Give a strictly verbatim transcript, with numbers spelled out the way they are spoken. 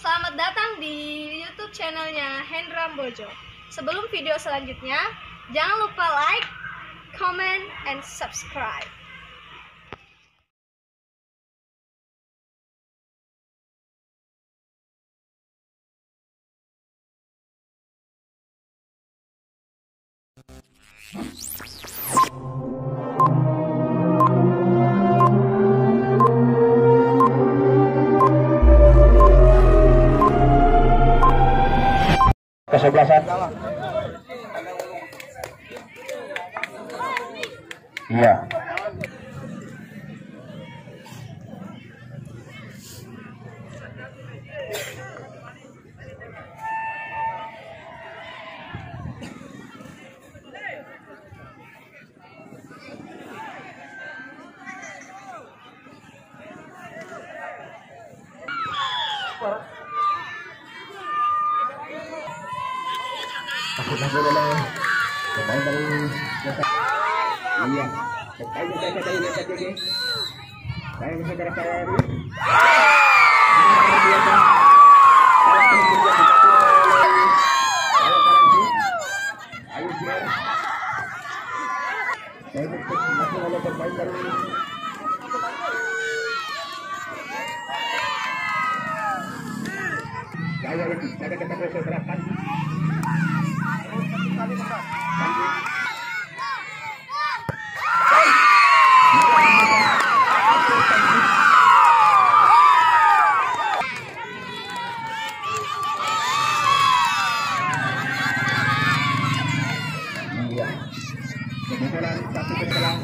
Selamat datang di YouTube channelnya Hendra Mbojo. Sebelum video selanjutnya, jangan lupa like, comment, and subscribe. Kesebelasan. Iya. Takut, takut, takut. Pemain dari, iya. Pemain dari, pemain dari, pemain dari. Ayo, Jer. Saya masih ada pemain baru. Gaya lagi, ada kita proses gerakan. Iya. Kebetulan satu kebetulan.